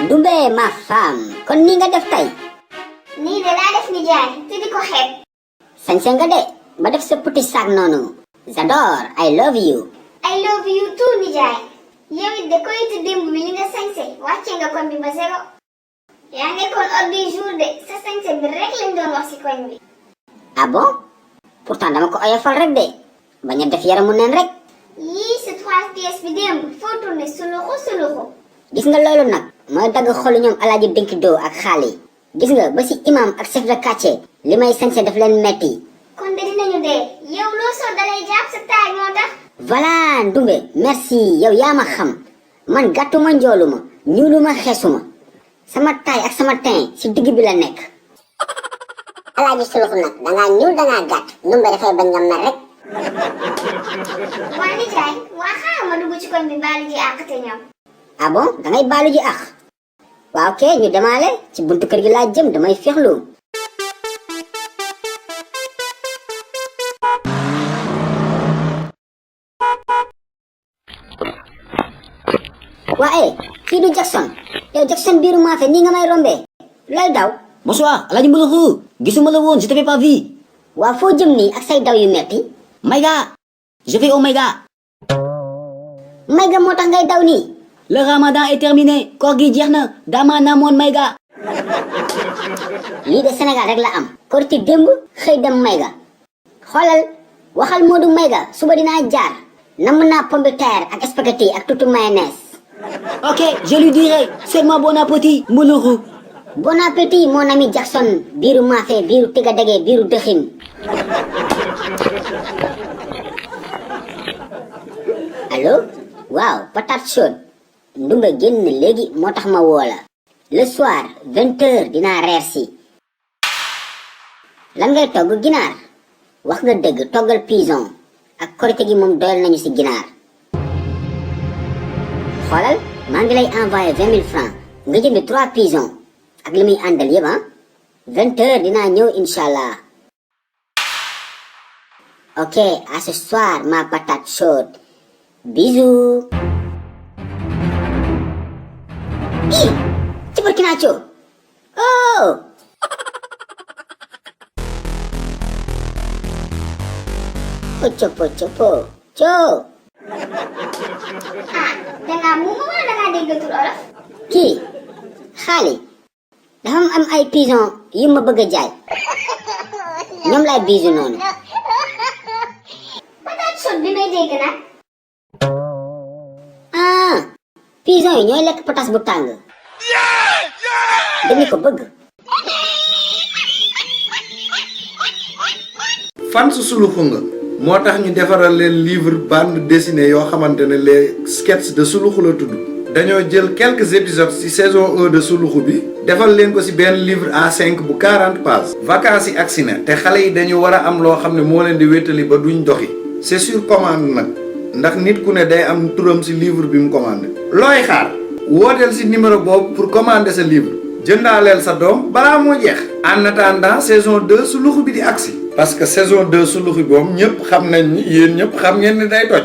Ndumbe ma femme kon ni nga def tay nii de laa def nijaay te di ko xeeb. sañse nga de ba def sa petit sac noonu. J'adore I love you. I love you too nijaay. yow it de korité démb bi li nga sañse wàcce nga koñ bi ba zéro. yaa nekkoon ordre du jour de sa sañse bi rek lañ doon wax ci koñ bi. Ah bon pourtant dama ko oyofal rek de bañ a def yaramu neen rek. yii sa 3 pièces bi démb foo tourné Souloukhou. gis nga loolu nag mooy dagg xolu ñoom alaaji dénk doo ak xaal yi. gis nga ba ci imam ak chef de quartier li may sañse daf leen metti. kon de dinañu dee yow loo soo dalay jàpp sa taay moo tax. voilà Ndumbe merci yow yaa ma xam man gàttuma njooluma ñuuluma xeesuma sama taay ak sama teint ci digg bi la nekk. alaaji Souloukhou nag dangaa ñuul dangaa gàtt Ndumbe dafay bañ nga mer rek. waa nijaay waa xaaral ma dugg ci koñ bi baalu ji àq te ñoom. ah bon dangay baalu ji àq. waaw kay ñu demaale ci buntu kër gi laa jëm damay fexlu. waaye kii du Jackson yow Jackson biiru maafe nii nga may rombee lay daw. Bonsoir Alaaji Souloukhou gisuma la woon je t'avais pas vu. waa foo jëm nii ak say daw yu metti. Maïga je vais au Maïga. Maïga moo tax ngay daw nii. Le ramadan est terminé koor gi jeex na dama namoon Maïga. lii de Sénégal rek la am. korité démb xëy dem Maïga. xoolal waxal Modou Maïga suba dinaa jaar. namm naa pomme de terre ak spaghetti ak tutu mayonnaise. Ok je lui dirai seulement bon appétit Souloukhou. Bon appétit mon ami Jackson biiru maafe biiru tiga dege biiru dëxin. allo waaw patate chaude. Ndumbe génn léegi moo tax ma woo la. le soir 20h dinaa reer si. lan ngay togg ginaar. wax nga dëgg toggal pison. ak korité gi moom doyal nañu ci ginaar. xoolal maa ngi lay envoyé 20 000 francs nga jënd 3 pigeons ak li muy àndal yëpp ah 20h dinaa ñëw inshallah. ok à ce soir ma patate chaude bisous. ii ci Burkina Faso oh. poco coo. ah dangaa muuma wala dangaa déggatul olof. kii xaali dafa am ay pigeon yu ma bëgg a jaay ñoom laay bisu noonu. patate chaude bi may dégg nag. ah pigeon yi ñooy lekk patas bu tàng. dañu ko bëgg. fan su Souloukhou nga moo tax ñu defaral leen livre bande dessinée yoo xamante ne les sketchs de Souloukhou la tudd. dañoo jël quelques épisodes ci saison 1 de Souloukhou bi defal leen ko ci benn livre A5 bu 40 pages. vacances yi agsi na te xale yi dañu war a am loo xam ne moo leen di wéttali ba duñ doxi c'est sur commande nag ndax nit ku ne day am turam ci livre bi mu commandé. looy xaar wooteel ci numéro boobu pour commander sa livre jëndaaleel sa doom balaa moo jeex. en attendant saison 2 Souloukhou bi di agsi parce que saison 2 Souloukhou boobu ñëpp xam nañ ni yéen ñëpp xam ngeen ne day toj.